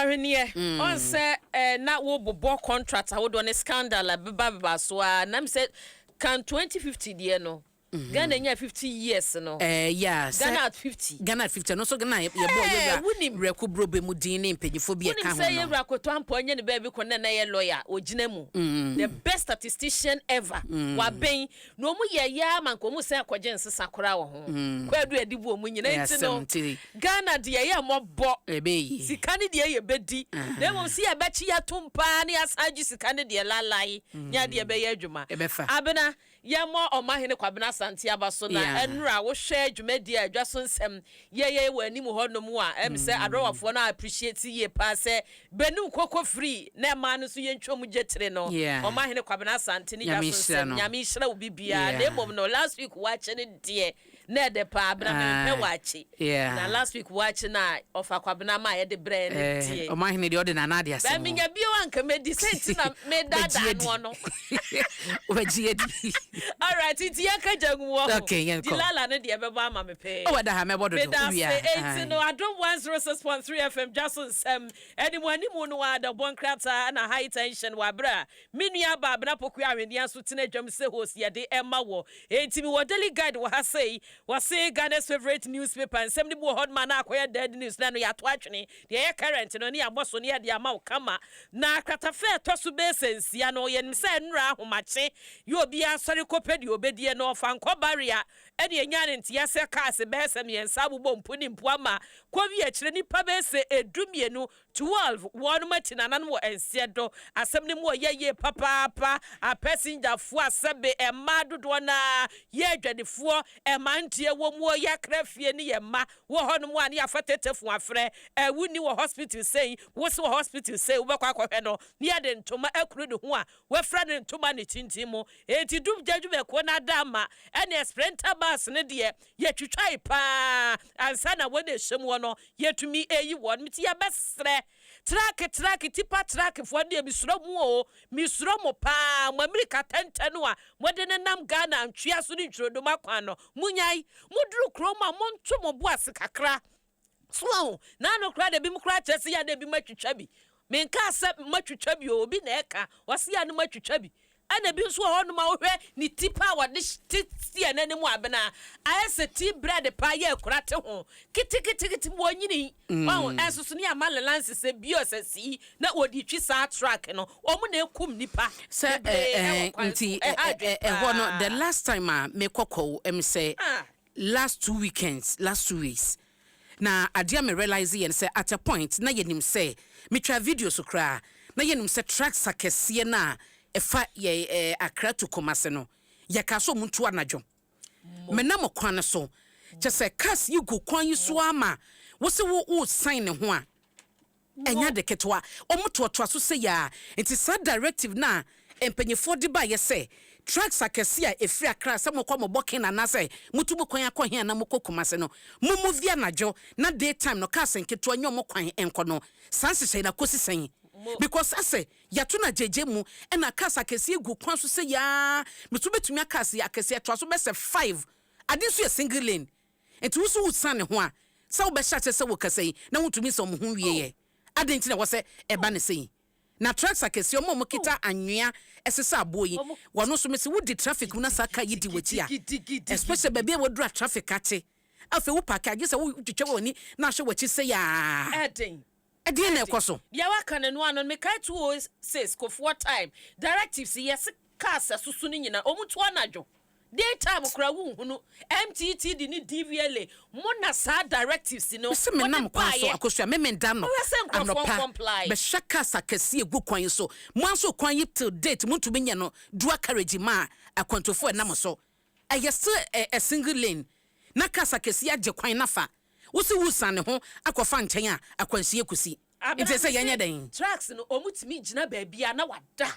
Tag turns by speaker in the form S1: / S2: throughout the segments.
S1: Ahweneɛ, ɔn sɛ na wobobɔ contract ahodoɔ ne scandal a beba beba so a, nam sɛ kan 2050 deɛ no, Ghana nya 50 years no.
S2: Yeah, sɛ
S1: Ghana at 50.
S2: Ghana at 50 no nso Ghana yɛbɔ
S1: Hey,
S2: yɛwura
S1: wonim.
S2: Werɛko Brobe mu din ne mpanyinfoɔ bi
S1: Wonim
S2: ɛka
S1: sɛ
S2: ho no.
S1: Yɛwura Akoto Ampɔ nyɛ ne baabi kɔ na ɛyɛ lawyer ogyina mu. The best statistician ever. Wabɛn na ɔmu yɛ yɛ ama nka ɔmu sɛ akɔgye nsesa koraa wɔ ho. Kwadu adi bu ɔmu nyina
S2: Ɛyɛ
S1: nti no.
S2: asɛm nti.
S1: Ghana deɛ yɛ mmɔbɔ.
S2: Ɛbɛyi.
S1: Sika ne deɛ yɛ bɛdi. Na mmom si yɛbɛkyi yɛtom paa ne yɛasan gye sika ne deɛ lalae. Nyɛ adeɛ bɛyɛ adwuma.
S2: Ɛbɛfa.
S1: Abena, yɛmmɔ Ɔmahene Kwabena Asante aba so na ɛnura wohwɛ dwumadi a adwa so nsɛm yɛyɛ wɔ anim hɔnom a, ɛm sɛ adɔwafoɔ no appreciate yie paa sɛ bɛnum koko free na ɛmaa no nso yɛntwa mu gye tire no. Ɔmahene Kwabena Asante ne dwa
S2: Nyame
S1: so
S2: nhyira
S1: nsɛm
S2: no.
S1: Nyame nhyira wo bibiara. Na mmom no, last week wakye ne deɛ na ɛdɛ paa. Abena, mempɛ wakye. Na last week wakye na ɔfa Kwabena ma a yɛde brɛ ne deɛ.
S2: Ɔmahene deɛ, ɔde nana ade
S1: Bɛ
S2: asɛm.
S1: menya bio anka mɛdi sɛ nti na medaadaa noɔ no.
S2: Wobɛgye adi.
S1: Alright, nti yɛnka gya ngu wɔ ho.
S2: Okay, yɛnkɔ.
S1: Dilala no deɛ ɛbɛbɔ ama me pɛɛ.
S2: Ɔwɔ da ha mɛbɔ dodo.
S1: Meda
S2: Wowia.
S1: ase. Enti no, Adom 106.3 FM dwa so nsɛm animu animu no a da bɔ nkrataa na high tension wɔ aberɛ a me nua ba Abena Pokua Ahwenea nso tena adwam sɛ host yɛde ɛma wɔ. Enti mewɔ Daily Guide wɔ ha sei. Wɔse Ghana's favourite newspaper. Nsɛm no bi wɔ hɔ noma na akɔyɛ dead news na no yɛato atwene. Deɛ ɛyɛ current no ne yɛabɔ so ne yɛde ama wo kama. Na kratafɛ ɛtɔ so bɛyɛ sɛ 6 no, yɛnim sɛ nnora ahomakye yɛ obiara sɔre kɔpɛ deɛ obɛdie no, ɔfa nkɔ barrier ɛne ɛnya ne nteɛ sɛ cars bɛyɛ sɛ 3 abobɔ mpo ne mpo ama kɔwi akyerɛ nipa bɛyɛ sɛ 12, 12 wɔnom akyi nananom wɔ ɛnseɛ do. Asɛm no mu ɔyɛ yie papaapa. Apɛsengyafoɔ asɛbe ɛmmaa dodoɔ naa yɛ adwadifoɔ ɛmanteɛ wɔ mu ɔyɛ akra fie ne yɛ mma wɔ hɔnom a ne yɛafa tetefo afrɛ ɛwo ni wɔ hospital sɛn, wo se wɔ hospital sɛn, wobɛkɔ akɔhwɛ no ne yɛde ntoma akuru ne ho a wɔafra ne ntoma ne tintin mu. Enti dum gya dwumakuo no ada ama ɛne Sprinter bus no deɛ yɛtwitwae paa ansa na wɔn ɛhyɛ mu hɔ no yɛtumi ɛyi wɔn. Nti yɛbɛsrɛ truck truck tipper truckfoɔ deɛ, mesuro mu o, mesuro mo paa. Mo amirika tɛntɛn no a mode ne nam Ghana ntwea so ne ntwirodoma kwan no, munyae moduru kurom a monto mo bo ase kakra so ahu. Naano koraa de bi mu koraa kyerɛ sɛ yɛ de bi matwitwa bi. Menka sɛ matwitwa bi o, obi na ɛka wɔse yɛ no matwitwa bi. Ɛna bi nso wɔ hɔnom a wohwɛ ne ti pa a wɔde ti steer n'anim abena ayɛ sɛ tea bread pa yɛ akura te ho keteketekete mu ɔnyini ɔho. Ɛnso so ne ama ne license sɛ bi ɔsɛ sii na wɔde twi saa truck no, wɔn na ekum nipa
S2: sɛ
S1: bebree ɛwɔ kwan so.
S2: Nti
S1: ɛha adwe
S2: ɛhɔ no, the
S1: paa.
S2: last time a mekɔkɔw sɛ last two weekends, last 2 weeks na adeɛ a me realize yɛn sɛ at a point na yɛnim sɛ metwa video so koraa na yɛnim sɛ trucks akɛseɛ no a ɛfa yɛ Accra to Kumase no, yɛka so ɔmo ntu anadwo. Menam kwan no so kyɛ sɛ cars yi gu kwan yi so ama wo sɛ wo sign ne ho a ɛnyɛ de ketewa. Ɔmo toatoa so sɛ yaa. Nti saa directive na mpanyinfoɔ de baayɛ sɛ trucks akɛse a efiri Accra sɛ mokɔ mobɔ ken anaasɛ motu mo kwan akɔ hen na mokɔ Kumase no, mo move anadwo na day time no cars nketewa nyɛ ɔmo kwan nkɔ no, saa nhyehyɛ na kɔsi sɛn? Because asɛ yɛto na gyegye mu ɛna cars akɛseɛ gu kwan so sɛ yaa meso bɛtumi cars akɛseɛ toa so bɛsɛ five ade nso yɛ single lane. Nti woso wosan ne ho a sɛ wobɛhyɛ akyɛ sɛ wokasa yi na wontumi sɛ ɔmo ho wie yɛ ade. Nti na wɔ sɛ ɛba ne sɛ yi na trucks akɛseɛ ɔmo a ɔmo kita anwea ɛsesa aboɔ yi, wɔno nso mesi wodi traffic mu na saa car yi di w'akyi a, especially baabi a wɔduru a traffic ate afei wo park agye sɛ wotwitwa w'ani na ahwɛ w'akyi sɛ yaa.
S1: Ɛden.
S2: Ɛdeɛ na ɛkɔ so.
S1: Deɛ waka no no ano no, mekae 206 Kofoɔ time directives yɛse cars ɛsoso no nyinaa ɔmu to anadwo, daytime kora wonhunu. MTTD ne DVLA mo na saa directives no
S2: sɛ menam kwan so Akosua memenda no
S1: Wohwɛ sɛ nkurɔfoɔ
S2: anɔpa
S1: comply.
S2: Bɛhwɛ cars akɛseɛ gu kwan yi so. Mo nso kwan yi till date montumi nyɛ no dual carriage ma a akwantofoɔ ɛnam so. Ɛyɛ still a single lane na cars akɛseɛ agye kwan nafa. Wosi wusan ne ho akɔfa nkyɛn a akwanhyia kusi. Nti sɛ yɛnyɛ dɛn?
S1: Trucks no ɔmu tumi gyina baabi a na wada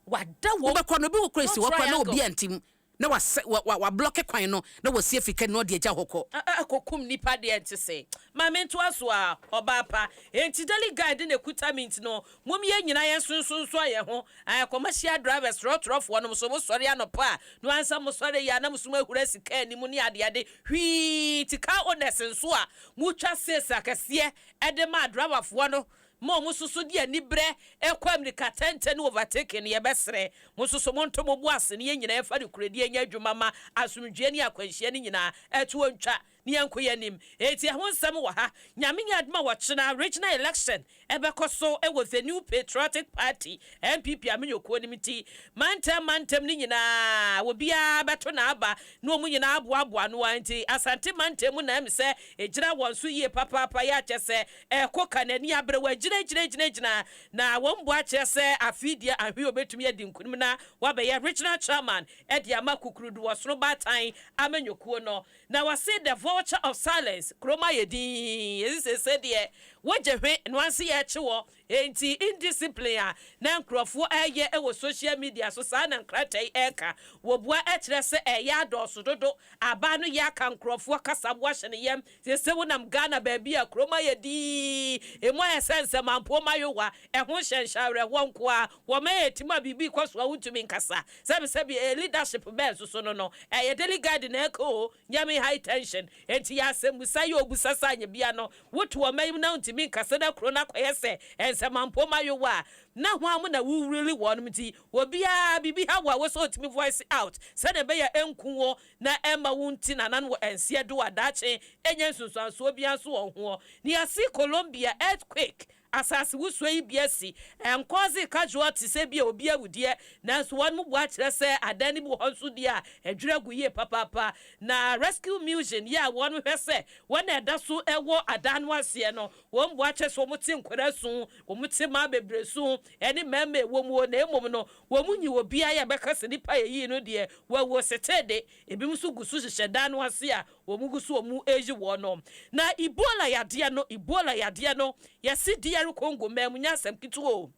S1: wada wɔ
S2: Wobɛkɔ no obi wɔ kora si
S1: No
S2: hɔ kora na obi
S1: triangle.
S2: antim na wasɛ wa wablock kwan no na wasi afiri na ɔde agya hɔ kɔ.
S1: Akɔkum nipa deɛ nte sɛ maame ntoa so a ɔbaa pa. Enti Daily Guide na ekuta mi nti no, mom yɛn nyinaa yɛn nsonsonso yɛn ho. Commercial drivers, trɔtrɔfoɔ nom so, mosɔre anɔpa a na wansa mosɔre yɛ a na mo so mo ahura sika anim ne adeade hwii. Ti car owners nso a motwa sales akɛseɛ ɛde ma driverfoɔ no. Ma ɔmo soso de aniberɛ ɛkɔ amirika tɛntɛn ne overtaking no, yɛbɛsrɛ mo soso monto mo bo ase ne yɛn nyinaa yɛfa no kurodie nyɛ adwuma ma asomdwie ne akwanhyia no nyinaa ɛto ntwa ne yɛnkɔ yɛn anim. Eti ɛho nsɛm wɔ ha. Nyame nyɛ adom a, wɔkyena regional election ɛbɛkɔ so ɛwɔ the New Patriotic Party, NPP amenyokuo no mu, ti mantam mantam no nyinaa obiara bɛto n'aba na wɔn nyinaa aboaboa no a. Nti Asante mantam mu na ɛm sɛ ɛgyina wɔn so yie papaapa. Yɛ akyɛ sɛ ɛkɔ ka n'ani abere wɔ gyina gyina gyina gyina na wɔn bo akyerɛ sɛ afei deɛ ahwe obetumi adi nkunim na wabɛyɛ regional chairman ɛde ama Kukurudu Wɔsono Baatan amenyokuo no. Na wɔse the vulture of silence, kurom ayɛ din esi sese deɛ wogye hwe noanse yɛ akyi wɔ. Enti indiscipline a na nkurɔfoɔ ɛyɛ ɛwɔ social media so saa na nkrataa yi ɛreka. Wɔbua ɛkyerɛ sɛ ɛyɛ adɔɔso dodo. Abaa no yɛ aka nkurɔfoɔ kasaboa hyɛ ne yam sese wonam Ghana baabi a, kurom ayɛ dii, emu ayɛ sɛ nsɛmampo mayowa ɛho hyɛnhyɛn awerɛhoɔ nko a wɔn ɛyɛ tim a biribi kɔ so a wontumi nkasa. Sɛbisɛbi, ɛyɛ leadership bɛɛ soso no, ɛyɛ Daily Guide na ɛkɔ o. Nyame high tension enti yɛ asɛmbusa yɛ obusa sa anya bia no woto ɔman yi mu na wontumi nkasa na kuro no akɔyɛ sɛ nsɛmampo mayowa a na ho amu na wowurili wɔnom. Nti obiara biribi ha wɔ a wɔsɛ ɔtumi voice out sɛdeɛ ɛbɛyɛ ɛnku wɔ na ɛma wo nti nanan wɔ ɛnseɛ do adaakye ɛnyɛ nsunsuansoɔ biara nso wɔ ho. Ne yɛase Colombia earthquake, asase wusuo yi bi asi nkɔɔse casualty sɛ bi a obi awudeɛ, nanso wɔn mu bu akyerɛ sɛ adan no bi wɔ hɔ nso deɛ a ɛdwerɛ gu yie papaapa. Na rescue mission yɛ a wɔn hwɛ sɛ wɔn a ɛda so ɛwɔ adan no aseɛ no, wɔn bu akyerɛ sɛ wɔn te nkwadaa su, wɔn te mmaa bebree su ɛne mmarima ɛwɔ mu. Na emom no wɔn mu nyi obiara yɛ bɛka sɛ nipa yɛ yie no deɛ wɔwɔ sete de ebinom nso gu so hyehyɛ dan no ase a wɔn gu so wɔn eyi wɔn no. Na Ebola yadeɛ no, Ebola yadeɛ no, yɛsi DR Congo mɛmu nya asɛm ketewa o.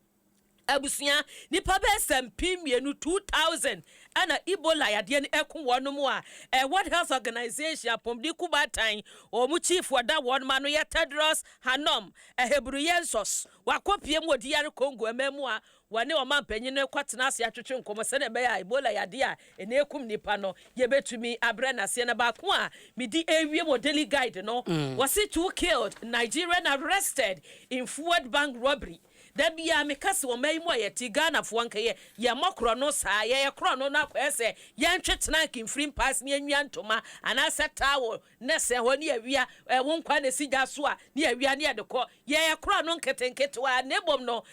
S1: Abusua, nipa bɛyɛ sɛ 2000, 2000, ɛna Ebola yadeɛ no ɛko wɔn mu a World Health Organization, apɔmuden kubatan, wɔn chief wɔda wɔn ma no yɛ Tedros Adhanom Ghebreyesus, wakɔpie mu wɔ DR Congo ɛmɛ mu a wɔne ɔman panyin no kɔtena ase atwetwe nkɔmɔ sɛdeɛ ɛbɛyɛ a Ebola yadeɛ a ɛna ekum nipa no yɛbɛtumi abrɛ n'aseɛ. Na baako a medi ewie wɔ Daily Guide no, wɔsi "Two killed, Nigerian arrested in Fuel bank robbery". Dabi a meka sɛ ɔman yi mu a yɛte, Ghanafoɔ nkɛyɛ yɛmmɔ korɔ no saa, yɛyɛ korɔ no no akɔyɛ sɛ yɛntwe tena nkemfiri mpaase ne yɛnwia ntoma anaasɛ towel ne sɛ hɔ ne yɛwia ɛwo nkwa na esi gya so a ne yɛwia ne yɛde kɔ. Yɛyɛ korɔ no nketenketewa. Na ebom no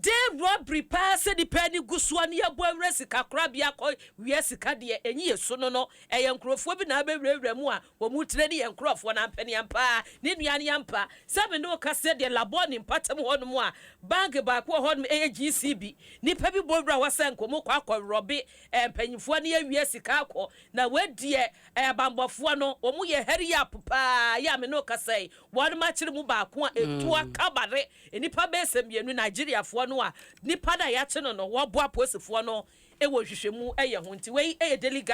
S1: de robbery paa sɛ nipa ani gu soɔ ne yɛbɔ awura sika korabea kɔ wia sika deɛ, ɛnyi yɛ so no, ɛyɛ nkurɔfoɔ bi na abɛwurawura mu a wɔn mu tire ne yɛ nkurɔfoɔ na mpɛneampa ne nua ne yampa sɛbi ne woka sɛ deɛ Labɔne mpatam hɔnom a bank baako wɔ hɔnom ɛyɛ GCB, nipa bi bɔ wura hɔ sɛ nkɔmɔ kɔ akɔ rob mpanyinfoɔ ne yɛwia sika akɔ. Na wɔadiɛ abanbɔfoɔ no wɔn yɛ hurry up paa yɛ a me ne wo kasa yi, wɔn akyere mu baako a etu akabare nipa bɛyɛ sɛ mmienu, Nigeriafoɔ no a nipa no a yɛakye no wɔboa apolisifoɔ no wɔ nhwehwɛmu ɛyɛ ho. Nti wei ɛyɛ Daily Guide.